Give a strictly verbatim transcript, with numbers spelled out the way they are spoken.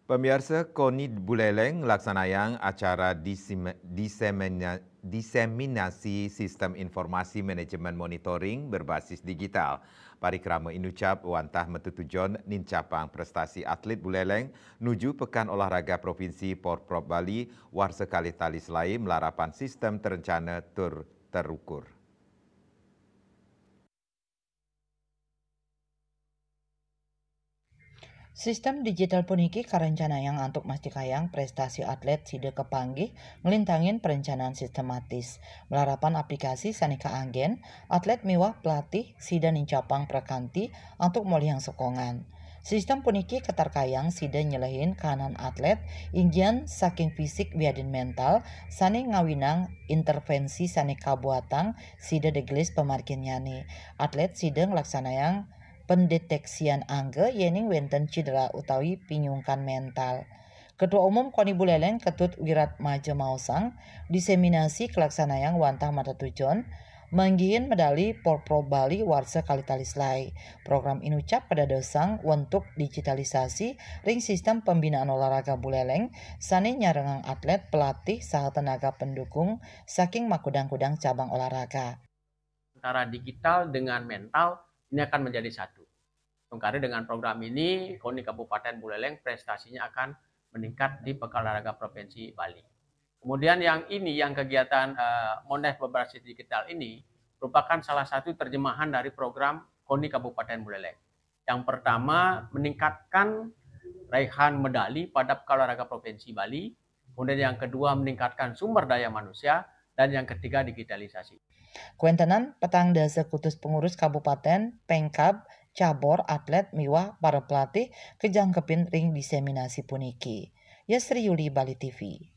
Pamiarsa, KONI Buleleng nglaksanayang acara disem-, disemina-, diseminasi sistem informasi manajemen monitoring berbasis digital. Parikrama inucap wantah matetujon nincapang prestasi atlet Buleleng nuju Pekan Olahraga Provinsi Porprov Bali warsa kalih tali selai malarapan sistem terencana tur terukur. Sistem digital puniki karencanayang antuk mastikayang prestasi atlet sida kapanggih nglintangin perencanaan sistematis. Malarapan aplikasi sane kaanggen, atlet miwah pelatih sida nincapang prakanti antuk molihang sokongan. Sistem puniki katarkayang sida nyelehin kahanan atlet, inggian saking fisik wiadin mental, sane ngawinang intervensi sane kabuatang sida digelis pamarginnyane. Atlet sida nglaksanayang pendeteksian angga yening wenten cidera utawi pinyungkan mental. Ketua Umum KONI Buleleng Ketut Wiratmaja maosang, diseminasi kalaksanayang wantah matetujon manggihin medali Porprov Bali warsa kalih tali selai. Program inucap kadadosang wentuk digitalisasi ring sistem pembinaan olahraga Buleleng sane nyarengang atlet, pelatih, saha tenaga pendukung saking makudang-kudang cabang olahraga. Antara digital dengan mental ini akan menjadi satu. Tungkara dengan program ini, KONI Kabupaten Buleleng prestasinya akan meningkat di Pekan Olahraga Provinsi Bali. Kemudian yang ini, yang kegiatan eh, Mones berbasis digital ini merupakan salah satu terjemahan dari program KONI Kabupaten Buleleng. Yang pertama, meningkatkan raihan medali pada Pekan Olahraga Provinsi Bali. Kemudian yang kedua, meningkatkan sumber daya manusia. Dan yang ketiga, digitalisasi. Kawentenan petang dasa kutus pengurus kabupaten, pengkab, cabor, atlet, miwah para pelatih kajangkepin ring diseminasi puniki. Yasri Yuli, Bali T V.